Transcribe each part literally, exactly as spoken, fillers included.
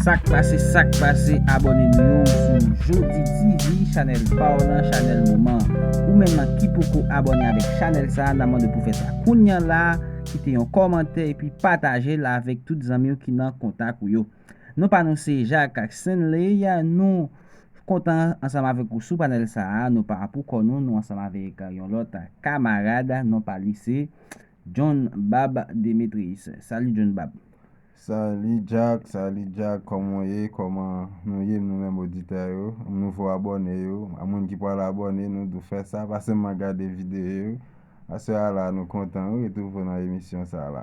Sa k pase, sa k pase, abòne nou yo sou Jodi T V, chanèl pa w lan, chanèl moman. Ou menm ki poko abòne avèk chanèl sa a, n a mande pou fè sa kounye a la, kite yon kòmantè epi pataje l avèk tout zanmi w ki nan kontak ou yo. Non pa nou se Jacques Stanley, nou kontan ansanm avèk ou sou panèl sa a, nou pa pou kò nou, nou ansanm avèk yon lòt kamarad, non pa li se John Bab Demetrius. Salut John Bab. Salut Jack, salut Jack, kòman w ye? Kòman nou ye, nou menm oditè yo, nouvo abòne yo, a moun ki pral abòne, nou di w fè sa, pase m gade videyo yo. Aswè a la, nou kontan wi, retwouve w nan emisyon sa a la.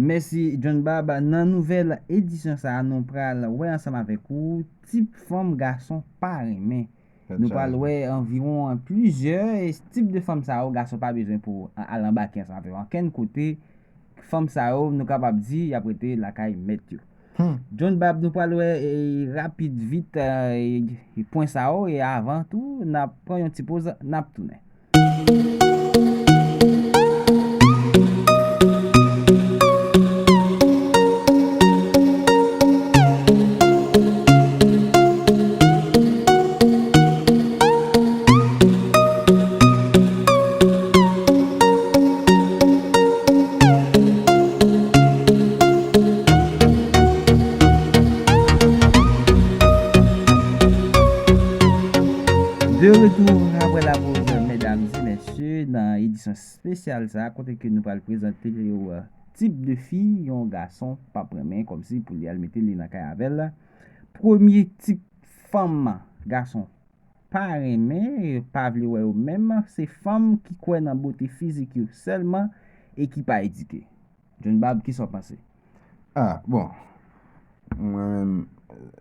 Mèsi John Bab. Nan nouvèl edisyon sa a, nou pral wè ansanm avèk ou tip fanm gason pa renmen. Nou pral wè anviwon plizyè tip de fanm sa yo gason pa bezwen pou al anbake ansanm avè yo ankenn kote. Fanm sa yo, nou kapab di, y ap rete lakay mèt yo. John Bab, nou pral wè e, rapid vit e, e, pwen sa yo e avan tou, n ap pran yon ti poz, n ap tounen. De retour après la pause, mesdames et messieurs, nan edisyon espesyal sa a, kote ke nou pral prezante yo tip de fi yon gason p ap renmen, kòmsi pou li al mete li nan kay avè l. Premye tip fanm gason pa renmen, pa vle wè yo menm, se fanm ki kwè nan bote fizik yo sèlman e ki pa edike. John Bab, kisa w panse? Ah, bon. Mwen menm,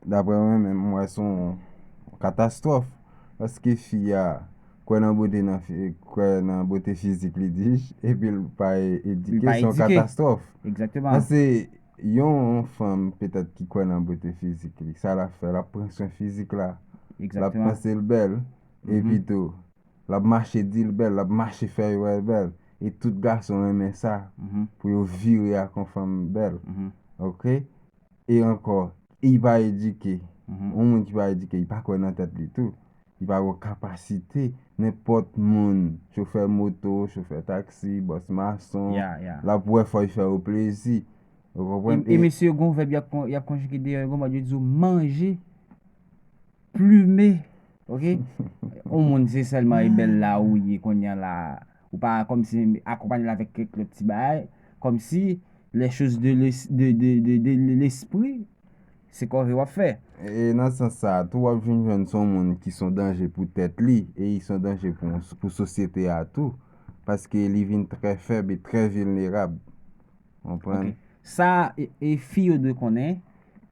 daprè mwen menm, mwen wè se yon katastwòf. Paske fi a kwè nan bote nan fi, kwè nan bote fizik li, di, epi l pa edike, se yon katastwòf. Egzakteman. Paske yon fanm petèt ki kwè nan bote fizik li, sa l ap fè, l ap pran swen fizik la. L ap panse l bèl. Epi tou, l ap mache di l bèl, l ap mache fè yo wè l bèl. E tout gason renmen sa, pou yo vire ak yon fanm bèl. Oke? E ankò, li pa edike. Yon moun ki pa edike, li pa kwè nan tèt li tou. Li pa gen kapasite. Nenpòt moun, chofè moto, chofè taksi, bòs mason, l ap wè fò l fè yo plezi. Ou konprann? E mesye yo gen yon vèb y ap konjige deyò, yo gen yon mòd yo di w manje. Plime, oke? Yon moun se sèlman e bèl la ou ye kounye a la, ou pa kòmsi akonpanye l avèk kèk lòt ti bagay, kòmsi les choses de l'esprit, se kòve w ap fè. E nan sans sa a tou, w ap vin jwenn se yon moun ki se yon danje pou tèt li, e li se yon danje pou, pou sosyete a tou, paske li vin trè fèb e trè vilnerab. Konprann? Sa e, e fi yo dwe konnen,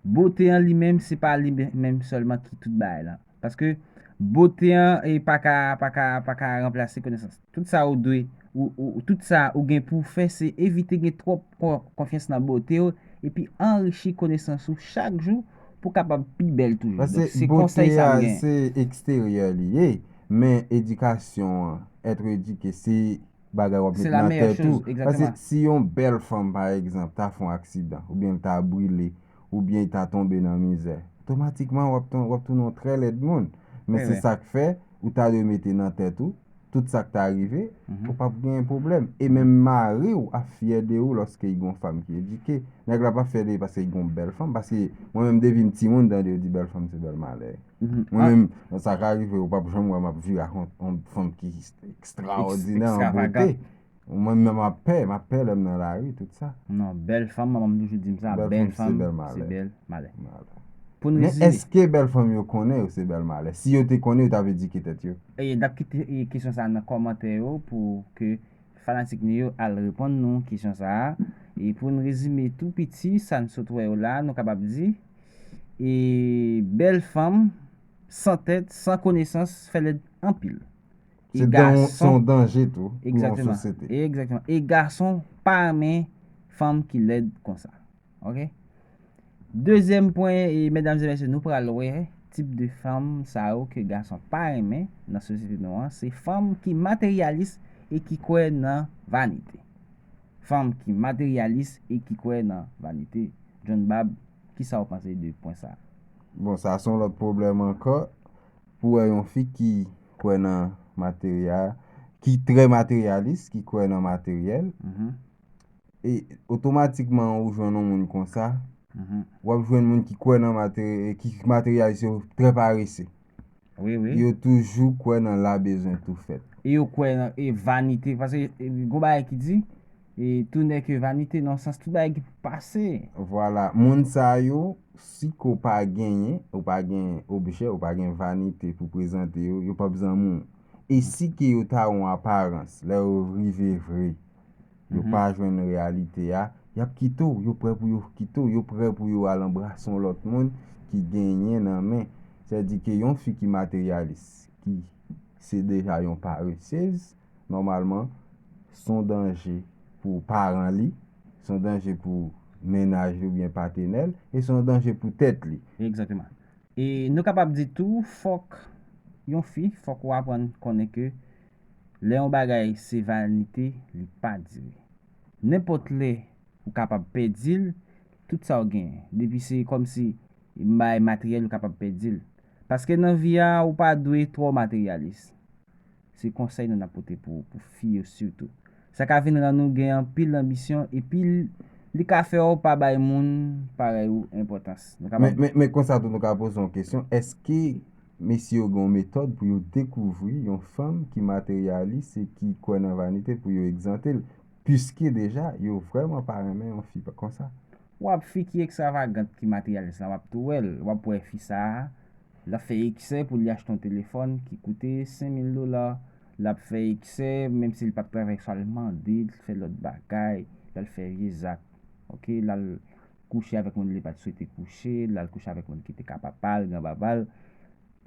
bote an li menm, se pa li menm sèlman ki tout bagay la. Paske bote an e pa ka, pa ka, pa ka ranplase konesans. Tout sa ou dwe, ou, ou, tout sa ou gen pou w fè, se evite gen twòp kon, konfyans nan bote w, epi anrichi konesans ou chak jou pou w kapab pi bèl toujou. Donk, se konsèy sa m gen. Paske bote a, se eksteryè li ye, men edikasyon an, être éduqué, se bagay w ap met nan tèt ou. Paske si yon bèl fanm, pa egzanp, ta fè yon aksidan, oubyen l ta brile, oubyen l ta tonbe nan mizè, otomatikman w ap, w ap tounen yon trè lèd moun. Men se sa k fè, ou ta dwe mete nan tèt ou, tout sa k ta rive, ou p ap genyen pwoblèm. E menm mari w ap fyè de ou lòske li gen yon fanm ki edike. Nèg la p ap fyè de li paske li gen yon bèl fanm, paske mwen menm depi m timoun tande yo di bèl fanm se bèl malè. Mwen menm, sa ka rive, ou p ap janm wè m ap vire ak yon, yon fanm ki ekstraòdinè an bote. Mwen menm m ap pè, m ap pè lè m nan lari, tout sa. Non, bèl fanm, manman m toujou di m sa, bèl fanm se bèl malè. Pou n rezime. Men èske bèl fanm yo konnen yo se bèl malè? Si yo te konnen, yo t ap edike tèt yo. E n ap kite kesyon sa a nan kòmantè yo pou ke fanatik nou yo al reponn nou kesyon sa a. E pou n rezime tou piti, sa n sot wè yo la, nou kapab di, e bèl fanm san tèt, san konesans, fè lèd anpil. Se yon danje tou pou yon sosyete. Egzakteman. E gason pa renmen fanm ki lèd konsa. Oke? Dezyèm pwen, e medam e mesye, nou pral wè tip de fanm sa yo ke gason pa renmen nan sosyete nou an, se fanm ki materyalis e ki kwè nan vanite. Fanm ki materyalis e ki kwè nan vanite. John Bab, kisa w panse de pwen sa a? Bon, sa se yon lòt pwoblèm ankò. Pou wè yon fi ki kwè nan materya, ki trè materyalis, ki kwè nan materyèl, Mhm. e otomatikman ou jwenn yon moun konsa, Mhm. w ap jwenn moun ki kwè nan materye, ki materyalis yo trè parese. Wi, wi. Yo toujou kwè nan la bezwen tou fèt. E yo kwè nan e vanite. Paske e, gon bagay ki di, e, tout n'est que vanité, nan sans tout bagay ki pase. Vwala, moun sa yo, si ke w pa genyen, ou pa gen objè, ou pa gen vanite pou prezante yo, yo p ap zanmi w. E si ke yo ta yon aparans, lè yo rive vre, yo pa jwenn reyalite a, y ap kite w, yo prè pou yo kite w, yo prè pou yo al anbrase yon lòt moun ki genyen nan men. Sètadi ke yon fi ki materyalis, ki se deja yon paresez, nòmalman, se yon danje pou paran li, se yon danje pou mennaj li oubyen patenè l, e se yon danje pou tèt li. Egzakteman. E nou kapab di tou, fòk yon fi, fòk ou aprann konnen ke lè yon bagay se vanite, li pa dire. Nenpòt lè ou kapab pèdi l, tout sa w genyen. Depi se kòmsi bay materyèl, ou kapab pèdi l. Paske nan vi a, ou pa dwe twò materyalis. Se konsèy nou n ap pote pou, pou fi yo sitou. Sa ka vin rann ou gen anpil anbisyon, epi l- li ka fè w pa bay moun parèy ou enpòtans. Nou kapab Men, men, men konsa tou, nou ka poze yon kesyon, èske mesye yo gen yon metòd pou yo dekouvri yon fanm ki materyalis e ki kwè nan vanite pou yo egzante l? Piske deja, yo vrèman pa renmen yon fi pa- konsa. W ap fi ki ekstravagant, ki materyalis la, w ap tou wè l. W ap wè fi sa a, l ap fè eksè pou li achte yon telefòn ki koute senk mil dola. L ap fè eksè, menm si l p ap travay, swa l mande, l fè lòt bagay, l al fè vye zak. Oke, l al kouche avèk moun li pa t swete kouche, l al kouche avèk moun ki te ka papa l, granpapa l,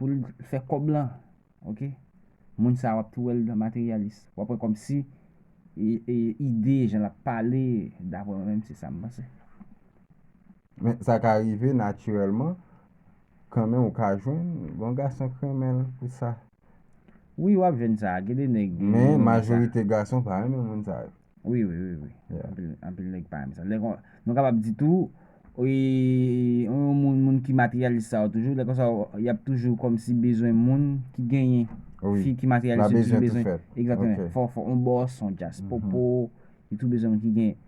pou l fè kòb lan. Oke? Moun sa a, w ap tou wè l nan materyalis. W ap wè kòmsi e, e, ide, jan l ap pale, daprè mwen menm, se sa m panse. Men sa ka rive natirèlman, kanmenm ou ka jwenn yon gason k renmen l pou sa. Wi, w ap jwenn sa. Gen de nèg. Men majorite gason pa renmen moun sa yo. Wi, wi, wi, wi. Yeah. Anpil, anpil nèg pa renmen sa. Lè kon- nou kapab di tou, e, yon moun, moun ki materyalis sa yo toujou, lè konsa, y ap toujou kòmsi bezwen moun ki genyen. Wi. Fi ki La materyalis yo toujou bezwen tou bezwen. fèt. Egzakteman. Ok. Fò, fò, yon bòs, yon dyaspòpo, yo tou bezwen moun ki genyen.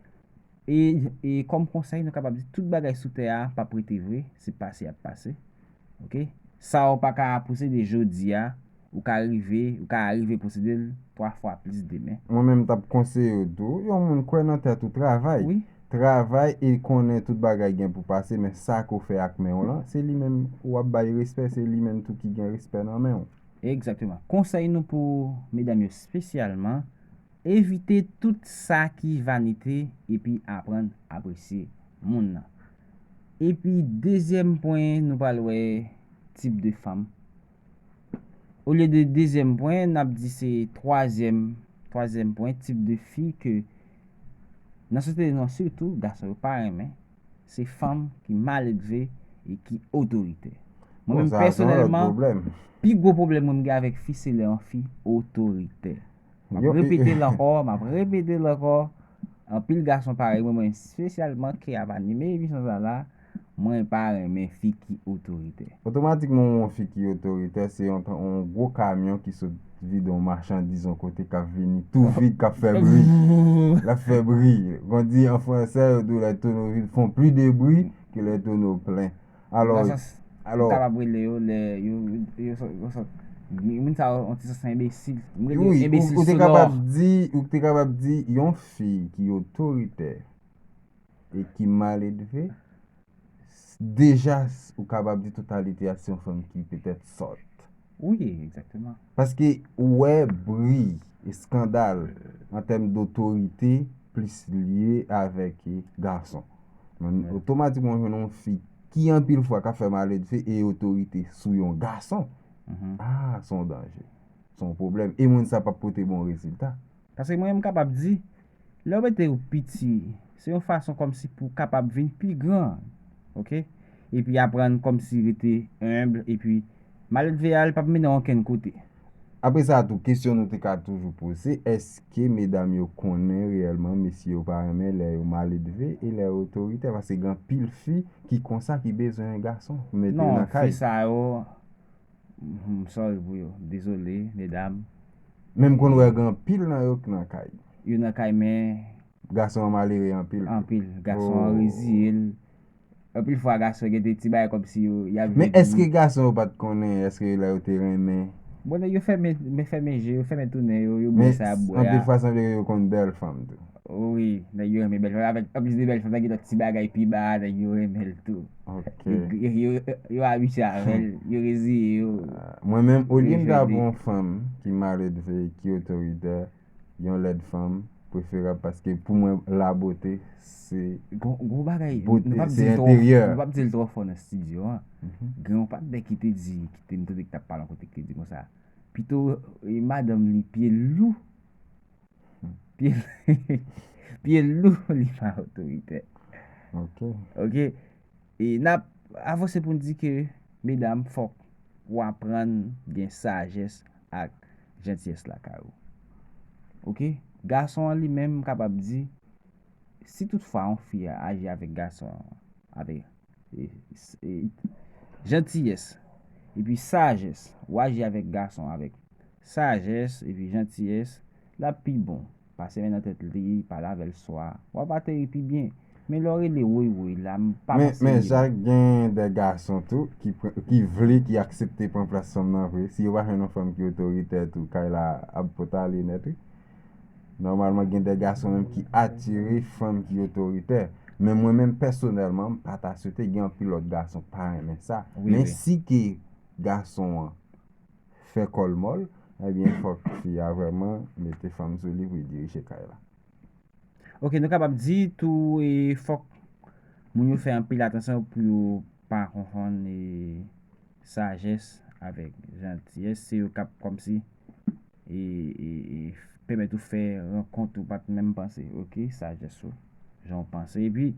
E, e kòm konsèy, nou kapab di tout bagay sou tè a p ap rete vre, se pase y ap pase. Oke? Sa w pa ka posede jodi a, ou ka rive, ou ka rive posede l twa fwa plis demen. Mwen menm m t ap konseye w tou, yon moun kwè nan tèt ou, travay. Wi. Travay e konnen tout bagay gen pou pase, men sa ke w fè ak men w lan, se li menm w ap bay respè, se li menm tou ki gen respè nan men w. Egzakteman. Konsèy nou pou medam yo espesyalman, evite tout sa ki vanite epi aprann apresye moun nan. Epi dezyèm pwen, nou pral wè tip de fanm. Olye de dezyèm pwen, n ap di se twazyèm, twazyèm pwen, tip de fi ke nan sosyete nou an sitou, gason yo pa renmen, se fanm ki maledve e ki otoritè. Mwen Bon, menm sa, se yon lòt pèsonèlman, pwoblèm. Pi gwo pwoblèm mwen m gen avèk fi, se lè yon fi otoritè. M ap Yo, repete l ankò, m ap repete l ankò. Anpil gason parèy mwen, mwen espesyalman ke ap anime emisyon sa la, mwen pa renmen fi ki otoritè. Otomatikman, yon fi ki otoritè, se yon, yon gwo kamyon ki sot vide yon machandiz yon kote k ap vini tou vit, k ap fè bri. L ap fè bri. Kon di an fransè, yo di les tonneaux vides font plus de bruit que les tonneaux pleins. Alò, Nan sans, alò, ou kapab rele yo lè yo, yo, yo, sot- yo sot. Moun sa yo, yon ti sans enbesil. M rele wi, yo enbesil ou, ou te sonò. Kapab di, ou te kapab di, yon fi ki otoritè e ki maledve, deja, ou kapab di totalite a se yon fanm ki petèt sòt. Wi, egzakteman. Paske ou wè bri, eskandal, an tèm dotorite, plis lye avèk, e, gason. Men, otomatikman, ou jwenn yon fi ki anpil fwa ka fè maledve e otorite sou yon gason. Mhm. Ah, se yon danje. Se yon pwoblèm. E moun sa p ap pote bon rezilta. Paske mwen, m kapab di, lè w mete w piti, se yon fason kòmsi pou w kapab vin pi gran. Oke? Epi aprann kòmsi rete enb, epi maledve a, li p ap mennen w okenn kote. Apre sa tou, kesyon nou te ka toujou poze, èske medam yo konnen reyèlman mesye yo pa renmen lè yo maledve e lè yo otoritè? Paske gen anpil fi ki konsa, ki bezwen yon gason pou mete yo nan kay. Non, fi sa yo, m sorry pou yo. Dezole, medam. Men m konn wè gen anpil nan yo ki nan kay. Yo nan kay, men gason an malere anpil. Anpil. Gason an reziye l. Anpil fwa, gason gen de ti bagay kòmsi yo, y ap viv. Men èske gason yo pa t konnen, èske lè yo te renmen? Bon, nèg yo fèmen, men fèmen je yo, fèmen tou nen yo, yo bwè sa y ap bwè a. Men anpil fwa, sanble yo konn bèl fanm tou. Wi, nèg yo renmen bèl fanm. Avèk, anplis de bèl fanm, nèg gen lòt ti bagay pi ba, nèg yo renmen l tou. Ok. Yo, yo, yo, yo abitye avè l, yo reziye yo. Ah, mwen menm, olye m ta pran yon fanm ki maledve, ki otoritè, yon lèd fanm preferab, paske pou mwen, labote se bote, se enteryè. Gwo bagay, nou p ap di l twò fò nan estidyo a. Gen yon patnè ki te di, ki te, m tande ki t ap pale yon kote, ki te di konsa, pito, e, madanm li pye lou, pye, pye lou, li pa otoritè. Ok. Ok. E n ap avanse pou n di ke, medam, fòk ou aprann gen sajès ak jantiyès lakay ou. Ok? Gason an li menm, m kapab di, si toutfwa yon fi a aji avèk gason an avèk, e, e, jantiyès, epi sajès, ou aji avèk gason avèk sajès epi jantiyès, l ap pi bon. Pase men nan tèt li, pale avè l swa, w ap ateri pi byen. Men lè w rele woy woy la, m pa panse. Men, men Jacques, gen de gason tou ki pran, ki vle, ki aksepte pran plas fanm nan vre. Si yo pa jwenn yon fanm ki otoritè tou, kay la ap potale nèt, wi. Nòmalman, gen de gason menm ki atire fanm ki otoritè. Men mwen menm, pèsonèlman, m pa ta swete, gen anpil lòt gason pa renmen sa. Men si ke gason an fè kò l mòl, ebyen, fòk fi a vrèman mete fanm sou li pou l dirije kay la. Ok, nou kapab di tou, e, fòk moun yo fè anpil atansyon pou yo pa konfonn, e, sajès avèk jantiyès. Se yo k ap kòmsi, e, e, e, pèmèt ou fè rankont ou pa t menm panse. Ok, sajès ou, jan w panse. Epi,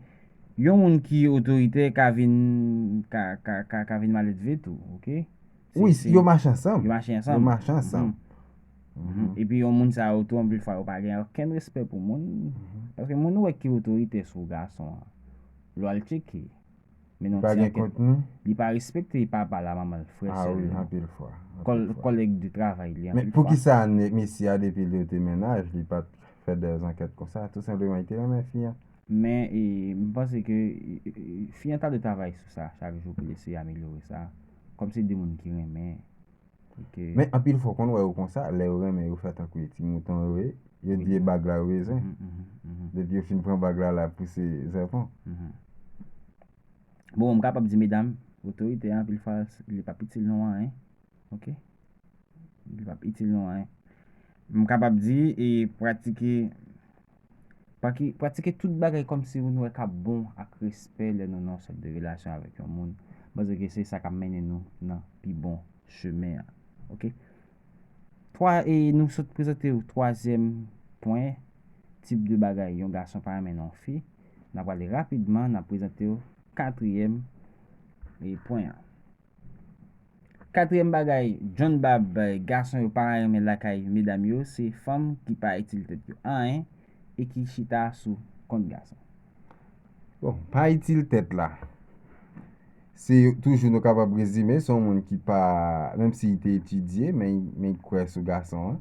yon moun ki otoritè ka vin, ka, ka, ka, ka vin maledve tou, ok? Wi, yo mache ansanm. Yo mache ansanm. Yo mache ansanm. Epi yon moun sa yo tou, anpil fwa, yo pa gen okenn respè pou moun. Paske moun ou wè ki otoritè sou gason an, lè w al tcheke, men non ti ankèt, li pa respekte papa l, manman l, frè, sè l, kòlèg de travay li, anpil fwa. Men poukisa mesye a, depi l te mennaj, li pa t fè de ankèt konsa? Tou senpleman, li te renmen fi a. Men, e, m panse ke, e, e, fi an ta dwe travay sou sa chak jou pou l eseye amelyore sa. Kòm se de moun ki renmen. Men anpil fwa, w konn wè yo konsa, lè yo renmen, yo fè tankou e ti mouton yo ye, yo di e bag la yo bezwen. Depi yo fin pran bag la, l ap pouse zèpon. Bon, m kapab di, medam, otorite a, anpil fwa, li p ap itil nou anyen. Ok? Li p ap itil nou anyen. M kapab di, e, pratike, praki-, pratike tout bagay kòmsi nou wè k ap bon ak respè lè nou nan yon sòt de relasyon avèk yon moun. M panse ke se sa k ap mennen nou nan pi bon chemen an. Ok? Twa, e nou sot prezante w twazyèm pwen, tip de bagay yon gason pa renmen nan yon fi. N a prale rapidman, n a prezante w katriyèm, e, pwen an. Katriyèm bagay, John Bab, gason yo pa renmen lakay medam yo, se fanm ki pa itil tèt yo anyen e ki chita sou kont gason. Bon, pa itil tèt la. Se toujou nou kapab rezime, se yon moun ki pa, menm si li te etidye, men, men li kwè sou gason an.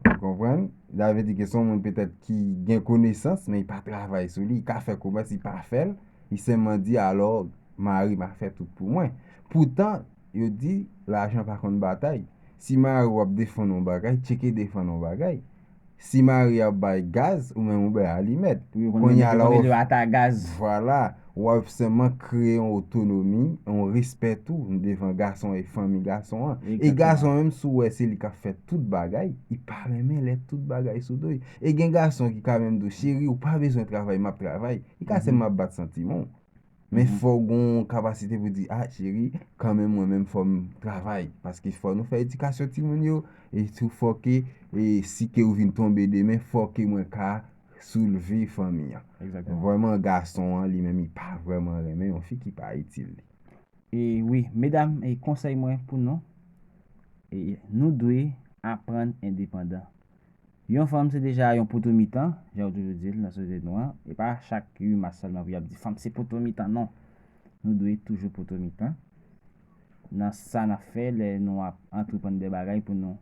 Ou konprann? Sa vle di ke se yon moun petèt ki gen konesans, men li pa travay sou li, li ka fè komès, li pa fè l, li sèlman di, alò, mari m ap fè tout pou mwen. Poutan, yo di, lajan pa konn batay. Si mari w ap defann yon bagay, tcheke defann yon bagay. Si mari ap bay gaz, ou menm ou bay alimèt. Kounye a la, w ap, vwala, w ap sèlman kreye yon otonomi, yon respè tou devan gason e fanmi gason an. E gason an menm, si w wè se li k ap fè tout bagay, li pa renmen lè tout bagay sou do l. E gen gason ki ka menm di w, cheri, ou pa bezwen travay, m ap travay. Li ka sèlman ap bat santiman w. Men fò w gen yon kapasite pou di, a, cheri, kanmenm mwen menm fò m travay. Paske fò nou fè edikasyon timoun yo, e tou fò ke, e si ke ou vin tonbe demen, fò ke mwen ka soulve fanmi an. Vrèman, gason an, li menm, li pa vrèman renmen yon fi ki pa itil li. E wi, medam, e konsèy mwen pou nou, E nou dwe aprann endepandan. Yon fanm se deja yon poto mitan, jan yo toujou di l nan sosyete nou an. E pa chak uit mas sèlman pou y ap di fanm se poto mitan, non. Nou dwe toujou poto mitan nan sa n ap fè lè nou ap antreprann de bagay pou nou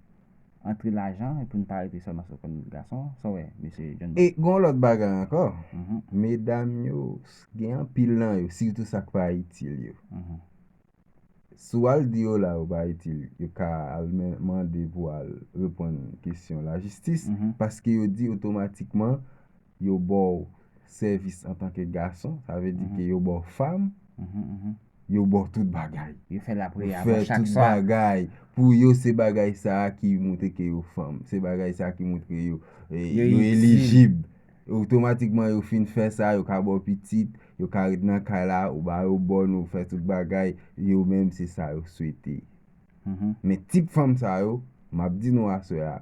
antre lajan e pou n pa rete sèlman sou kont gason. Sa w wè, mesye John Bob? E gen yon lòt bagay ankò. Medam yo, gen anpil nan yo, sitou sa k pa itil yo. Si w al di yo la yo pa itil, yo ka al men- mande pou al reponn kesyon lajistis, paske yo di otomatikman yo ba w sèvis antanke gason, sa vle di ke yo ba w fanm, yo ba w tout bagay. Yo fè lapriyè avan chak swa. Yo fè tout bagay. Pou yo, se bagay sa a ki montre ke yo fanm. Se bagay sa a ki montre yo, e, yo elijib. Otomatikman, yo fin fè sa, yo ka ba w pitit, yo ka ret nan kay la, ou ba yo bòn, ou fè tout bagay, yo menm se sa yo swete. Men tip fanm sa yo, m ap di nou aswè a,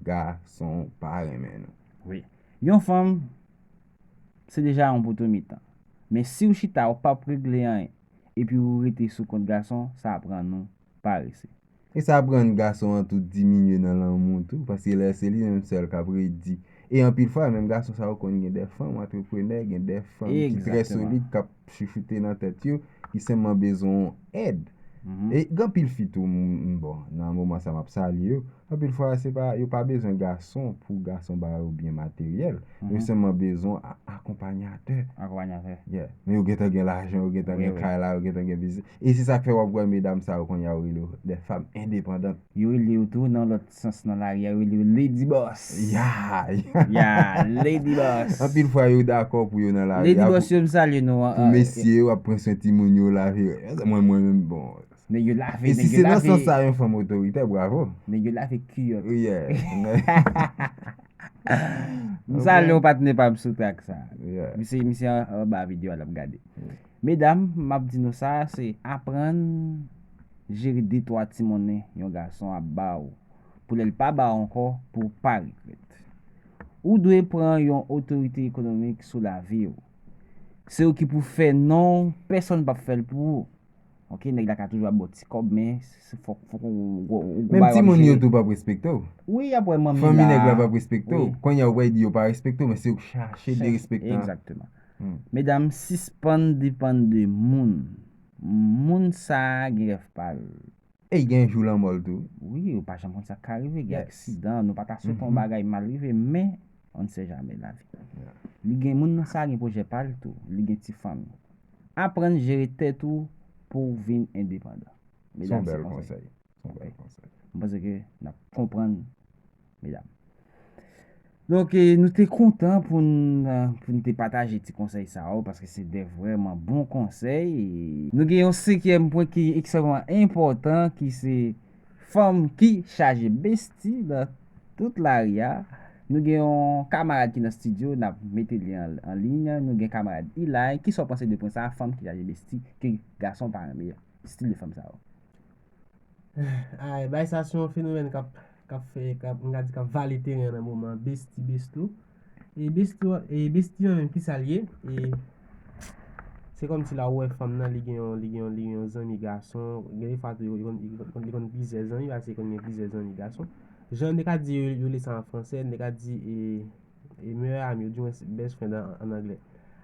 gason pa renmen nou. Wi. Yon fanm, se deja yon poto mitan. Men si w chita, w p ap regle anyen, epi w rete sou kont gason, sa ap rann ou parese. E sa ap rann gason an tou diminye nan lanmou tou, paske lè se li menm sèl k ap redi. E anpil fwa, menm gason sa yo konn gen de fanm antreprenè, gen de fanm ki trè solid, k ap chouchoute nan tèt yo, ki senpman bezwen yon èd. E gen anpil fi tou, m- m- bon, nan moman sa m ap salye yo, anpil fwa se pa, yo pa bezwen gason pou gason ba yo byen materyèl, men yo senpman bezwen a- akonpanyatè. Akonpanyatè. Yeah. Men yo gentan gen lajan, yo gentan gen kay la, yo gentan gen biznis. E se sa k fè w ap wè medam sa yo kounye a yo rele yo de fanm endepandant. Yo rele yo tou nan lòt sans nan lari a, yo rele yo Lady Boss. Ya, ya. Ya, Lady Boss. Anpil fwa yo dakò pou yo nan lari a. Lady Boss yo, m salye nou. Pou mesye yo ap pran swen timoun yo, lave. Mwen, mwen menm, bon. Nèg yo lave, nèg yo lave. E si se nan sans sa yon fanm otoritè, bravo. Nèg yo lave kiyòt. Yeah. M salye w patnè pa m sou trak sa. Yeah. Misye, misye an- anba videyo a l ap gade. Medam, m ap di nou sa, se aprann jere de twa ti monnen yon gason ap ba w, pou lè l pa ba w ankò, pou w pa regrèt. Ou dwe pran yon otorite ekonomik sou lavi w. Se ou ki pou fè non w, pèsonn p ap fè l pou ou. Ok, nèg la ka toujou ap ba w ti kòb, men se- fòk, fòk ou, ou, ou, ou Menm timoun yo tou p ap respekte w. Wi, y ap wè manmi la. Fanmi nèg la p ap respekte w. Wi. Kounye a ou pral di yo pa respekte w, men se ou k chache derespektan. Egzakteman. Medam, sispann depann de moun. Moun sa a gen rèv pa l. E gen jou lanmò l tou. Wi, ou pa janm konn sa k ka rive, gen aksidan, nou pa ta swete yon bagay mal rive, men on ne sait jamais la vie. Li gen moun nan sa a gen pwojè pa l tou, li gen ti fanmi. Aprann jere tèt ou pou w vin endepandan. Medam, se yon bèl konsèy. Se yon bèl konsèy. M panse ke n ap konprann, medam. Donk, e, nou te kontan pou n, pou n te pataje ti konsèy sa yo, paske se de vrèman bon konsèy. E nou gen yon senkyèm pwen ki ekstrèmman enpòtan, ki se fanm ki chaje besti nan tout lari a. Nou gen yon kamarad ki nan estidyo, n ap mete li an, an liy. Nou gen kamarad Eli. Kisa w panse de pwen sa a, fanm ki chaje besti, ke gason pa renmen stil de fanm sa yo? Ay, bay sa se yon fenomèn k ap, k ap fè, k ap, m ka di k ap vale teren an nan moman an, besti, besto. E besti, e besti an menm, kisa l ye? E se kòmsi la ou wè fanm nan, li gen yon, li gen yon, li gen yon zanmi gason. Gen de fwa tou, li konn, li konn, li konn plizyè zanmi, paske li konn gen plizyè zanmi gason. Jan n te ka di, yo, yo rele sa an fransè, n te ka di, e, e meilleur ami, ou di mwen best friend an, an anglè.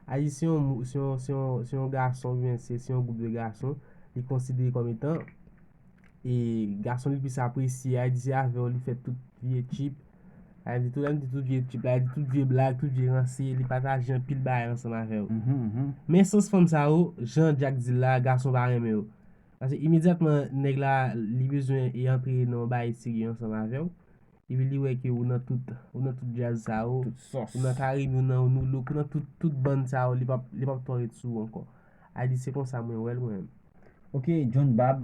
A di se yon mou-, se yon, se yon, se yon gason, oubyen se, se yon gwoup de gason, li konsidere kòm etan, e gason li plis apresye, a di se avè w li fè tout vye trip. A di tout, lè m di tout vye trip la, a di tout vye blag, tout vye ranse, li pataje anpil bagay ansanm avè w. Men sans fanm sa yo, jan Jack di l la, gason pa renmen yo. Paske imedyatman nèg la, li bezwen e antre nan yon bagay serye ansanm avè w, epi li wè ke ou nan tout, ou nan tout djaz sa yo, tout sòs, ou nan Caribbean, ou nan New Look, ou nan tout, tout bann sa yo, li p ap, li p ap twò ret sou ou ankò. A di se konsa mwen wè l mwen menm. Ok, John Bab.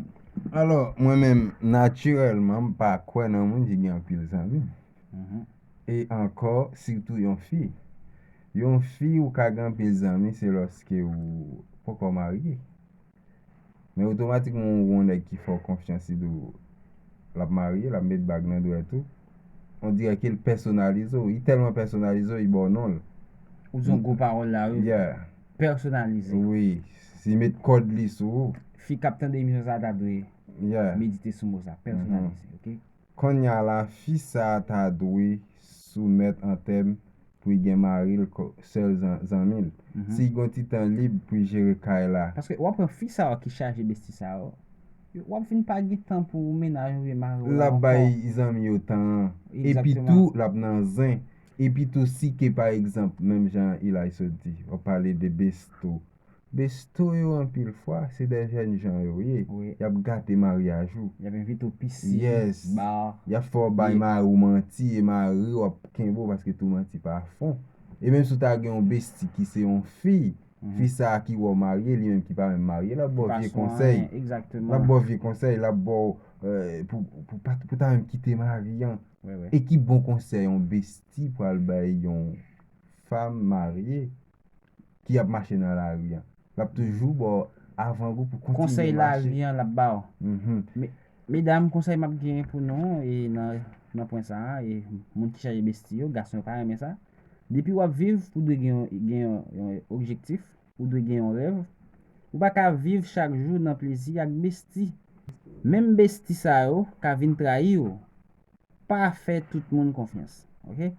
Alò, mwen menm, natirèlman, m pa kwè nan moun ki gen anpil zanmi. E ankò, sitou yon fi. Yon fi, ou ka gen anpil zanmi, se lòske ou poko marye. Men otomatikman, ou wè yon nèg ki fè w konfyans, li di w l ap marye, l ap met bag nan dwèt ou. On dirè ke l pèsonalize w. Li tèlman pèsonalize w, li ba w non l. Ou di yon gwo pawòl la, wi. Yeah. Pèsonalize. Wi. Li met kòd li sou ou. Fi k ap tande emisyon sa a ta dwe medite sou mo sa, pèsonalize, oke? Kounye a la, fi sa a ta dwe soumèt an tèm pou l gen mari l sèl zanmi l. Si l gen yon ti tan lib pou l jere kay la. Paske w ap pran fi sa yo ki chaje besti sa yo, w ap fin pa gen tan pou mennaj ou vye mari w la ankò. L ap bay zanmi yo tan an. Epi tou, l ap nan zen. Epi tou, si ke pa egzanp, menm jan Ilay sot di, w ap pale de besto. Besto yo anpil fwa, se de jèn jan yo ye. Y ap gate maryaj ou. Y ap envite w pisin, ba. Y ap fè w bay mari w manti, e mari w ap kenbe w paske tou manti pa fon. E menm si w ta gen yon besti ki se yon fi, fi sa a ki wè w marye, li menm ki pa menm marye, l ap ba w vye konsèy. L ap ba w vye konsèy, l ap ba w pou, pou, pou ta menm kite mari an. E ki bon konsèy yon besti pral bay yon fanm marye ki ap mache nan lari an? L ap toujou ba w avangou pou kontinye mache. Konsèy lari an l ap ba w. Medam, konsèy m ap gen pou nou e nan, nan pwen sa a, e moun ki chaje besti yo, gason yo pa renmen sa. Depi w ap viv, ou dwe gen yon, gen yon, yon objektif, ou dwe gen yon rèv. Ou pa ka viv chak jou nan plezi ak besti. Menm besti sa yo ka vin trayi w. Pa fè tout moun konfyans, oke?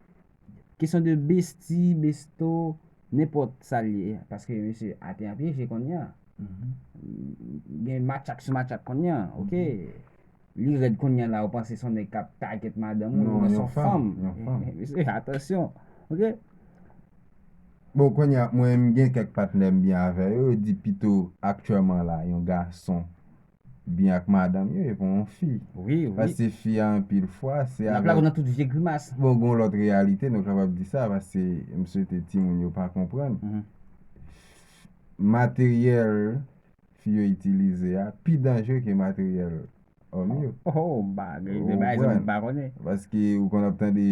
Kesyon de besti, besto, nenpòt sa l ye, paske mesye atè an pyeje kounye a. Gen matchak sou matchak kounye a, oke? Li rèd kounye a la, ou panse se yon nèg k ap target madanm ou, oubyen se yon fanm. Mesye, atansyon, oke? Bon, kounye a, mwen, m gen kèk patnè m byen avè yo, yo di pito aktyèlman la, yon gason byen ak madanm yo, e pa yon fi. Paske fi a anpil fwa, se avèk. N ap lage w nan tout vye grimas. Bon, gen yon lòt reyalite, nou kapab di sa, paske m swete timoun yo pa konprann. Materyèl fi yo itilize a pi danjere ke materyèl òm yo. Oh, bagay, de bagay sa m pa konnen. Paske ou konn ap tande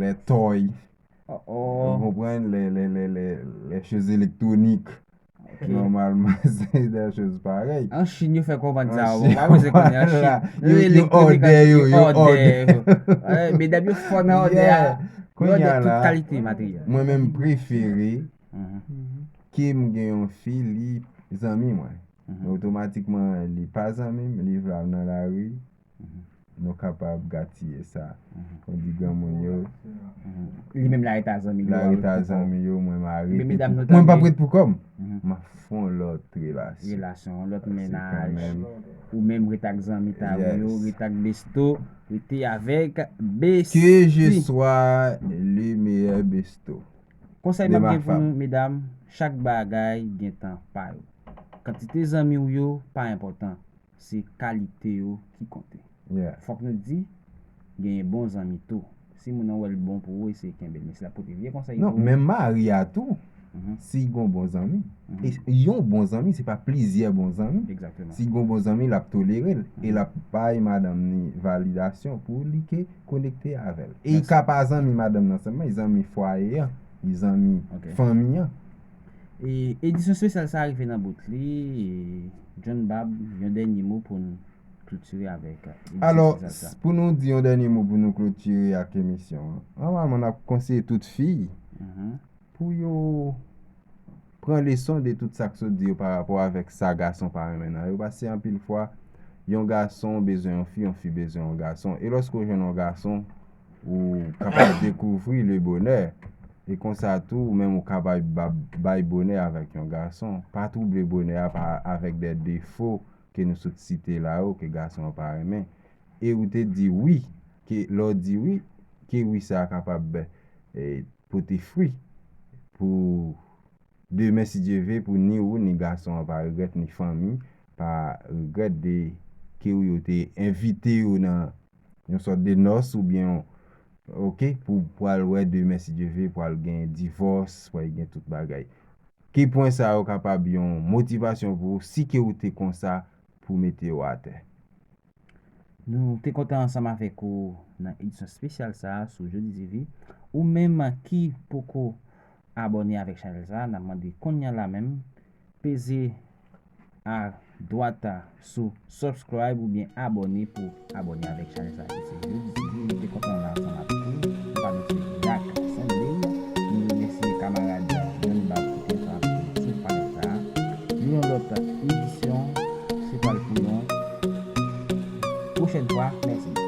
les toys. Ou konprann, les, les, les, les, les choses électroniques. Nòmalman, se de choz parèy. An Chin, yo fè kòmand sa yo. Ou pa bezwen konnen an Chin. Yo, yo òdè yo, yo òdè yo. Medam yo fò nan òdè a. Yo òdè tout kalite materyèl. Mwen menm, m prefere ke m gen yon fi, li zanmi mwen. Men otomatikman, li pa zanmi m, li vle al nan lari. Nou kapab gatiye sa. Kon di granmoun yo. Li menm l a rete ak zanmi l yo. L a rete ak zanmi yo, mwen m a rete pou, mwen m p ap ret pou kò m. M a fè yon lòt relasyon. Relasyon, yon lòt mennaj. Ou menm rete ak zanmi ta ou yo, rete ak besto, rete avèk besti. Que je sois le meilleur besto. Konsèy m ap gen pou nou, medam, chak bagay gen tan pa yo. Kantite zanmi w yo pa enpòtan. Se kalite yo ki konte. Fòk nou di, genyen bon zanmi tou. Si moun nan wè l bon pou ou, eseye kenbe l. Men si l ap pote vye konsèy pou ou. Non, menm mari a tou, si l gen yon bon zanmi. E yon bon zanmi, se pa plizyè bon zanmi. Si l gen yon bon zanmi, l ap tolere l. E l ap bay madanm ni validasyon pou li ke konekte avè l. E li ka pa zanmi madanm nan sèlman, li zanmi fwaye an, li zanmi fanmi an. E edisyon espesyal sa a rive nan bout li. John Bab, yon dènye mo pou n klotire avèk edisyon espesyal sa a. Alò, pou nou di yon dènye mo pou nou klotire ak emisyon an, nòmalman n ap konseye tout fi pou yo pran leson de tout sa k sot di yo parapò avèk sa gason pa renmen nan yo. Paske anpil fwa, yon gason bezwen yon fi, yon fi bezwen yon gason. E lòske w jwenn yon gason, ou kapab dekouvri le bonè. E konsa tou, ou menm ou kapab bay bonè avèk yon gason. Pa twouble bonè a avèk de defo ke nou sot site la yo, ke gason an pa renmen. E ou te di wi, ke lè w di wi, ke wi sa a kapab pote fwi pou demen, si Dye ve, pou ni ou, ni gason an pa regrèt, ni fanmi pa regrèt de ke wi yo te envite yo nan yon sòt de nòs oubyen yon, oke, pou pral wè demen, si Dye ve, pral gen divòs, pral gen tout bagay. Ke pwen sa yo kapab yon motivasyon pou ou si ke ou te konsa pou mete yo atè. Nou te kontan ansanm avèk ou nan edisyon espesyal sa a sou Jodi T V. Ou menm ki poko abòne avèk chanèl sa a, n ap mande kounye a la menm, peze a dwat sou subscribe oubyen abòne pou abòne avèk chanèl sa a ki se Jodi T V. Nou te kontan la ansanm avèk ou. Nou pa nou se Dak Sunday. Nou remèsye kamarad John Bab ki te ansanm avèk nou sou panèl sa a. Yon lòt edisyon, se pwochèn fwa. Mèsi.